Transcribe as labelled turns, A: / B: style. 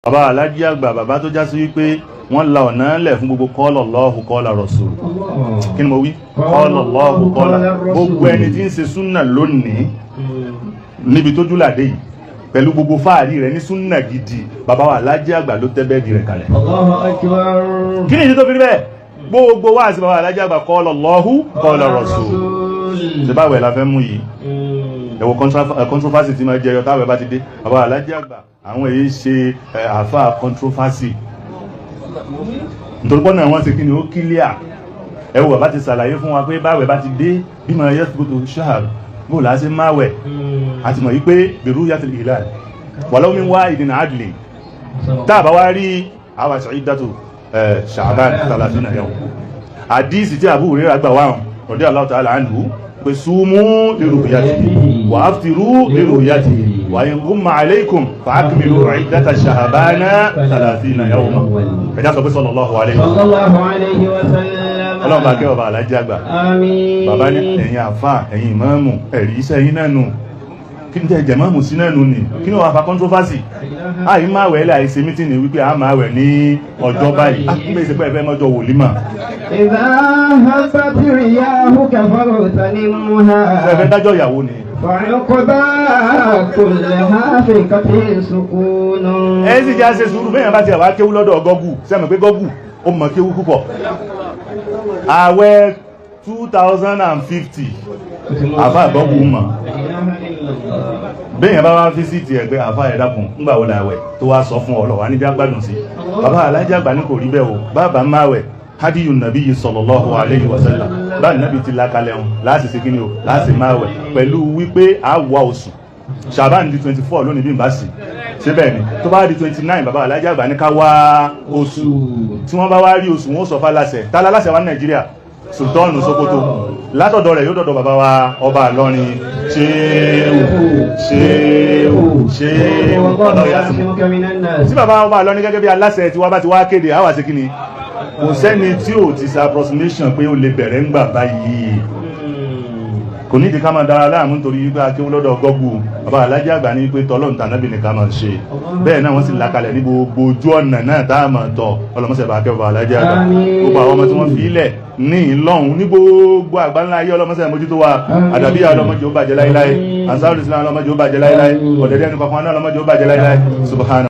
A: Bàbá alájí àgbà, bàbá tó já sí wípé wọ́n la ọ̀nà lẹ̀ fún gbogbo qala Allahu qala Rasul. Kí ni mo wí? Qala Allahu qala. Gbogbo ẹni tí ń ṣe súnà lónìí níbi tó júlàdé yìí, pẹ̀lú gbogbo fáàrí rẹ̀ ní súnà gidi, bàbá wa alájí àgbà ló tẹ́ bẹ́ẹ̀dì rẹ̀ kalẹ̀.
B: Allahu akbar.
A: Kí ni ìdí tó fi rí bẹ́ẹ̀? Gbogbo wá sí bàbá alájí àgbà, qala Allahu qala Rasul. Ṣe báwẹ̀ la fẹ́ mú yìí? Ẹ wo controversy tí máa jẹyọ táwẹ̀ bá ti dé. Bàbá alájí àgbà, àwọn èyí ṣe àfà controversy, nítorí pọ́nà wọn ṣe kí ni ó kílíà. Ẹ wo, bàbá ti ṣàlàyé fún wa pé báwẹ̀ bá ti dé, bí mo yẹ kótó ṣáà bó là á ṣe máa wẹ̀, àti mọ̀ yí pé bi ru'yatil hilal walau min wahidin adli. Tá a bá wá rí àwọn iddatu Sha'ban 30 yawm, àdíìsì tí Abu Hurairah gbà wá hàn radiyallahu ta'ala anhu pé sumu li ru'yatihi wa aftiru li ru'yatihi wa in ghumma alaykum fa akmilu iddata Sha'bana 30 yawma. Ẹ̀dá sọ pé sallallahu alayhi wa sallam.
B: Sallallahu alayhi wa sallam.
A: Ọlọ́run bá kẹ́ ọba alájí àgbà.
B: Àmín.
A: Bàbá ní ẹ̀yin àfà, ẹ̀yin ìmáàmù, ẹ̀rí iṣẹ́ yín náà nù. Kí ní tẹ́ jẹ̀ máàmù sí náà nù ni? Kí ní wàá fa controversy? Àyí máa wẹ̀ lẹ́, àìṣe meeting wípé a máa wẹ̀ ní ọjọ́ báyìí. Á kí pé ẹ̀fẹ́ mọ́jọ wòlímà.
B: إذا هبت رياحك فاغتنمها.
A: Ẹ̀fẹ́ dájọ́ ìyàwó ni?
B: فعقبى كل حافقة سكون.
A: Ẹ sì já ṣe sùúrù. Bẹ́yàn bá ti àwá kéwú lọ́dọ̀ Google, sẹ́mi pé Google ó mọ̀ kéwú púpọ̀. Àwẹ̀ 2050, àfà Google mọ̀. Bẹ́yàn bá wá visit ẹgbẹ́ àfà, ẹ̀dàkùn ńgbà wo làwẹ̀ tó wá sọ fún ọlọ́wà níbi agbádùn sí. Bàbá alájà àgbà ní kò rí bẹ́ẹ̀ o. Bàbá máwẹ̀ hadiyu nabi sallallahu alayhi wa sallam, bá nàbí ti lákalẹ̀ hàn láti ṣe kí ni o láti máwẹ̀ pẹ̀lú wípé a wà oṣù Ṣàbán di 24 lónìí, bí n bá sì ṣe bẹ́ẹ̀ ni, tó bá di 29, bàbá alájà àgbà ní ká wá oṣù. Tí wọ́n bá wá rí oṣù, wọn ó sọ fáláṣẹ. Tálá láṣẹ wa ní Nàìjíríà? Sultan Sokoto. Látọ̀dọ̀ rẹ̀ yóò dọ̀dọ̀ bàbá wa ọba Ìlọrin, ṣéwù ṣéwù ṣéwù ọ̀dọ̀ ìyá sí tí bàbá ọba Ìlọrin gẹ́gẹ́ bí aláṣẹ tí wọ́n bá ti wá kéde àwa ṣe kí ni. Kò sẹ́ni tí ò ti sa approximation pé ó lè bẹ̀rẹ̀ ń gbà báyìí. Kò ní ìdí ká máa dára láàmú nítorí wípé akéwú lọ́dọ̀ Google. Bàbá alájà àgbà ní pé tọ́lọ́run tànábì ní ká máa ṣe bẹ́ẹ̀ náà. Wọ́n sì làkalẹ̀ ní gbogbo ojú ọ̀nà náà tá a máa tọ̀. Ọlọ́mọṣẹ́ bá kẹ́ bàbá alájà àgbà. Gbogbo àwọn ọmọ tí wọ́n fi ilẹ̀ ní ìlọ́hun ní gbogbo àgbáńlá ayé, ọlọ́mọṣẹ́ mójútó wa. Àdàbí ọlọ́mọdé ó bàjẹ́ láíláí. Ansarul Islam, ọlọ́mọdé ó bàjẹ́ láíláí. Ọ̀dẹ̀dẹ̀ ẹnu kankan náà, ọlọ́mọdé ó bàjẹ́ láíláí. Subhana.